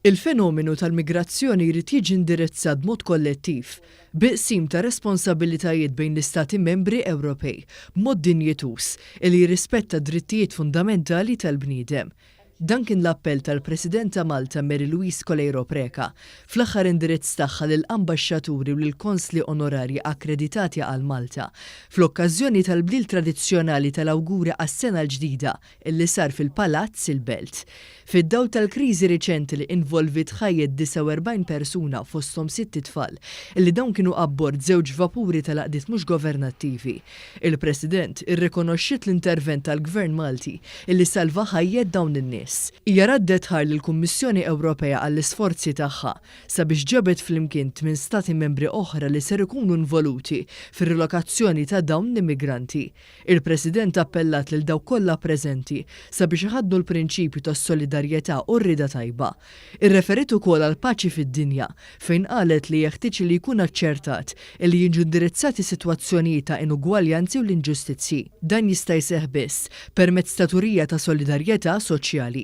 Il-fenomenu tal-migrazzjoni jrid jiġi indirizzat b'mod kollettiv, bi qsim ta' responsabilitajiet bejn l-Istati Membri Ewropej, b'mod dinjituż, li jirrispetta d-drittijiet fundamentali tal-bniedem. Dan kien l-appell tal-President ta' Malta Mary Louise Coleiro Preca fl-aħħar indirizz tagħha lil ambaxxaturi u lill-konsli onorarji akkreditati għal Malta fl-okkażjoni tal-bdil tradizzjonali tal-awguri għas-sena l-ġdida li sar fil-Palazz il-Belt. Fid-dawl tal-kriżi riċenti li involviet ħajjet 49 persuna fosthom sitt itfal li dawn kienu abbord żewġ vapuri tal-għaqdiet mhux governattivi, Il-President irrikonoxxiet l-intervent tal-Gvern Malti illi salva ħajjet dawn in-nies. Hija raddet ħajr lill-Kummissjoni Ewropea għall-isforzi tagħha sabiex ġabet flimkien tminn Stati Membri oħra li ser ikunu involuti fir-rilokazzjoni ta' dawn l-immigranti. Il-President appellat lil dawk kollha preżenti sabiex iħaddnu l-prinċipju tas-solidarjetà u r-rieda tajba. Irreferiet ukoll għall-paċi fid-dinja, fejn qalet li jeħtieġ li jkun aċċertat illi jiġu indirizzati sitwazzjonijiet ta' inugwaljanzi u l-inġustizzji. Dan jista' jseħħ biss permezz ta' turija ta' solidarjetà soċjali.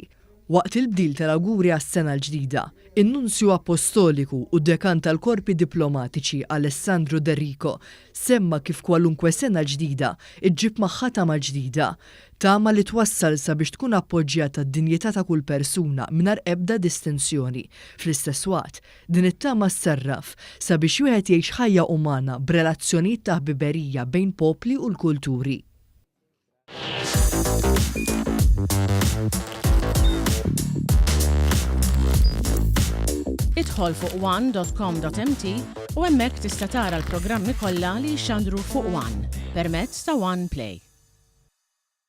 Waqt il-bdil tal-awguri għas-sena l-ġdida, in-Nunzju Appostoliku u Dekan tal-Korpi Diplomatiċi Alessandro D'Errico semma kif kwalunkwe sena ġdida ġġib magħha tama ġdida, Tama li twassal sabiex tkun appoġġjata d-dinjità ta' kull persuna mingħajr ebda distinzjoni. Fl-istess waqt, din it-tama ssarraf sabiex wieħed jgħix ħajja umana b'relazzjonijiet ta' ħbiberija bejn popli u l-kulturi. Idħol fuq one.com.mt u hemmhekk tista' tara l-programmi kollha li jixxandru fuq One permezz ta' One Play.